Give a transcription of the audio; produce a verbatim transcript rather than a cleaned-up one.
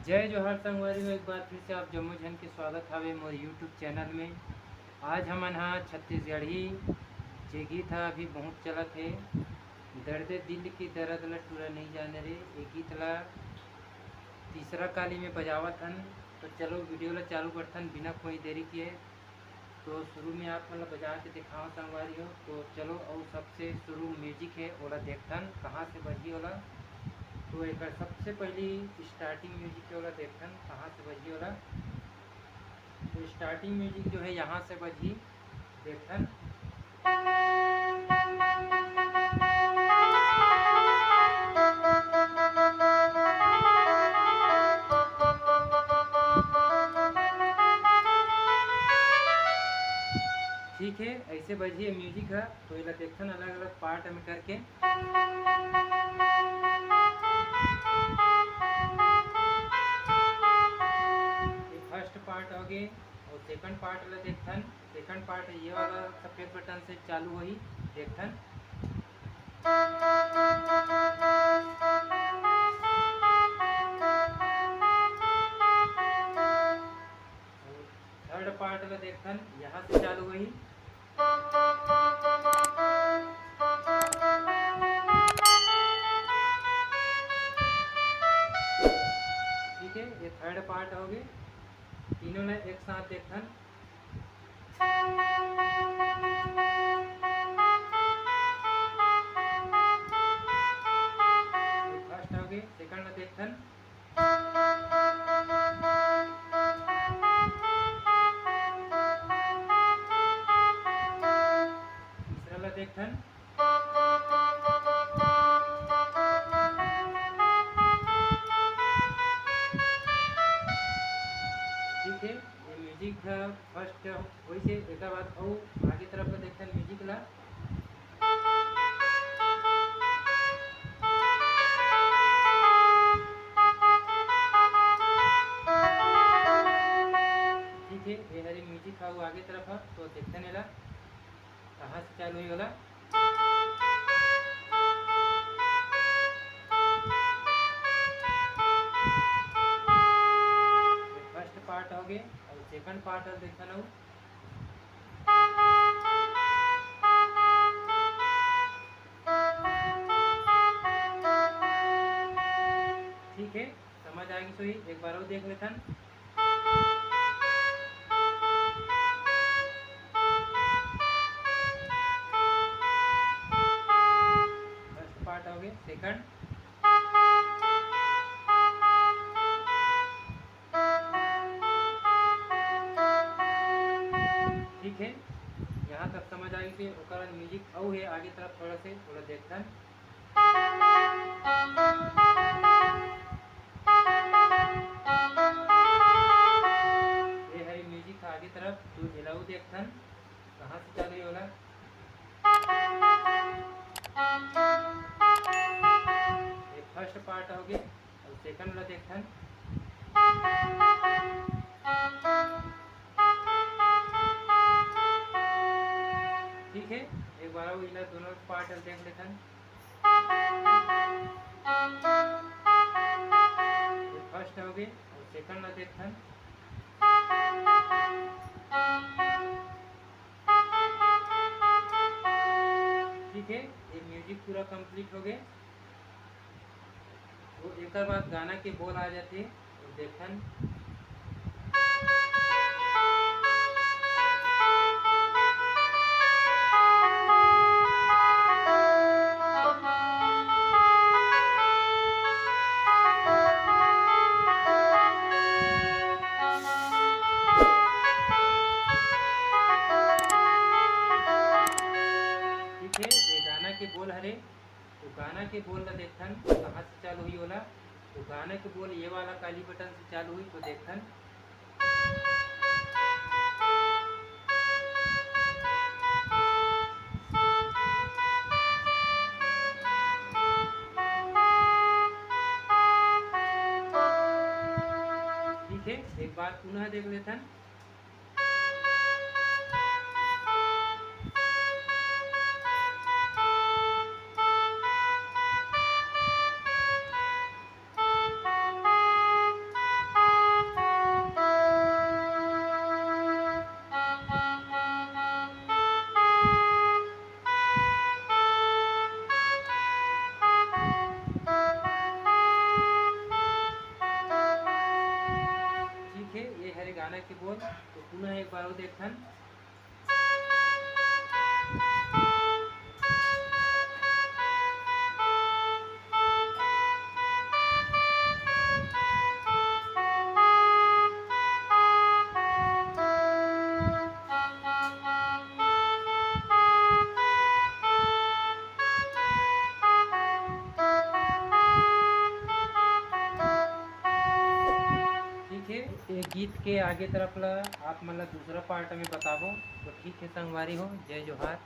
जय जोहार संगवारी हो, एक बार फिर से आप जम्मो झन के स्वागत हवे मोर YouTube चैनल में। आज हमन हा छत्तीसगढ़ी जे गीत हा अभी बहुत चलत हे, दर्दे दिल की दर्द ला टूरा नहीं जाने रे, ये गीत ला तीसरा काली में बजावत हन। तो चलो वीडियो ला चालू करथन बिना कोई देरी किए। तो शुरू में आप मन ला बजा के दिखाओ संगवारी हो। तो चलो, और सबसे शुरू म्यूजिक है, ओला देखथन कहाँ से बजही ओला। तो एक सबसे पहली स्टार्टिंग म्यूजिक है, ओला देखथन कहाँ से बजही ओला। तो स्टार्टिंग म्यूजिक जो है यहाँ से बजही, देखथन। ठीक है, ऐसे बजही म्यूजिक है। तो एला देखथन अलग-अलग पार्ट में करके। ये फर्स्ट पार्ट हो गए और सेकंड पार्ट ला देखथन। सेकंड पार्ट ये वाला सफेद बटन से चालू होही, देखथन। थर्ड पार्ट ला देखथन, यहाँ से चालू होही। ठीक है, ये थर्ड पार्ट हो गए। तीनों ने एक साथ देखथन। फर्स्ट हो गए, सेकंड ला देखथन। तीसरा ला देखथन। ठीक है, ये म्यूजिक ह फर्स्ट होइसे, एकर बाद अउ आगे तरफ ला देखथन म्यूजिक ला। ठीक है, ये हरे म्यूजिक ह, वो आगे तरफ ह, तो देखथन एला कहाँ से चालू होही ओला। फर्स्ट पार्ट हो गए और सेकंड पार्ट ह देखथन अउ। ठीक है, समझ आ गई सोही, एक बार और देख लेथन। फर्स्ट पार्ट हो गए, सेकंड। ठीक है, यहाँ तक समझ आ गई कि ओकर म्यूजिक अउ है आगे तरफ थोड़ा से, थोड़ा देखथन। ये है म्यूजिक आगे तरफ, तो एला अउ देखथन कहाँ से चालू होही ओला। ये फर्स्ट पार्ट हो गए, और सेकंड ला देखथन। ठीक है, एक बार अउ इला दोनों पार्ट देख लेथन। ये फर्स्ट हो गए और सेकंड ला देखथन। ठीक है, ये म्यूजिक पूरा कंप्लीट हो गए। तो एकर बाद गाना के बोल आ जाथे, तो देखन। के बोल हरे, तो गाना के बोल ला देखथन कहाँ से चालू हुई ओला। तो गाना के बोल ये वाला काली बटन से चालू हुई, तो देखथन। ठीक है, एक बार पुनः देख लेथन। ठीक है, ये हरे गाना के बोल। तो पुनः एक बार और देखथन। ठीक है, ये गीत के आगे तरफ ला आप मन ला दूसरा पार्ट में बताबो। तो ठीक है संगवारी हो, जय जोहार।